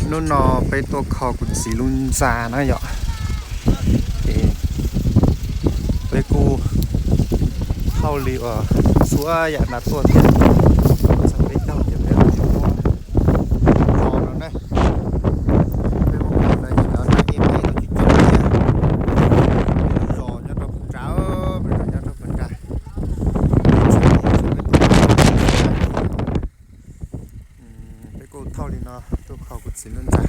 Hnub no peb tuaj kho kuv txiv lub ntxa na yom. Ces peb kuj thauj li uas txhua yam nram tuaj thiab. Txog peb caug ces peb yuav muab kho no na. Peb muab kho no ces cov nag ej peb yuav cov coob thiab. Zos nyob rau puag nrad, peb zos nyob rau puag nrad. Peb kuj thauj li no tuaj kho kuv txiv lub ntxa.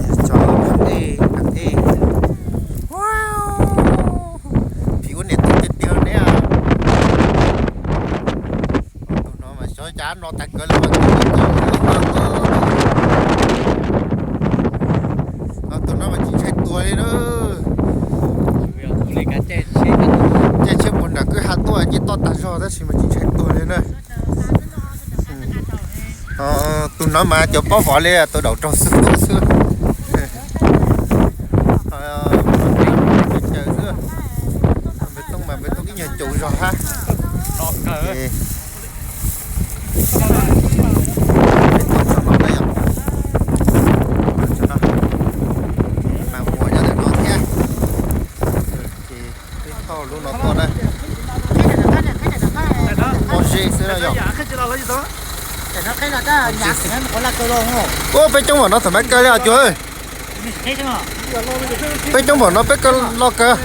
Ces cov no yog cov nag ej, nag ej. Phim ua niam tub tiag tiag ne. Tus no mas xyov cas no tag kawg li. Tus no mas tsis ntshai tuag li na. Caij tsheb puag nram kwj ha tuaj ces toj tag zog tab sis mas tsis ntshai tuag li na. Tus no mas cov paub vov li tus daum raug xwb xwb. Caws xwb. Npawg Tooj mas Npawg Tooj ib nyuag caum zog hab. Mas muaj nyob ntawm no thiab. Ces peb thauj lub no tuaj na. Pob zeb xwb na yom. Ua peb coob npaum no thaum npab kaw li os cuag. Peb coob npaum no peb kaw los kawg.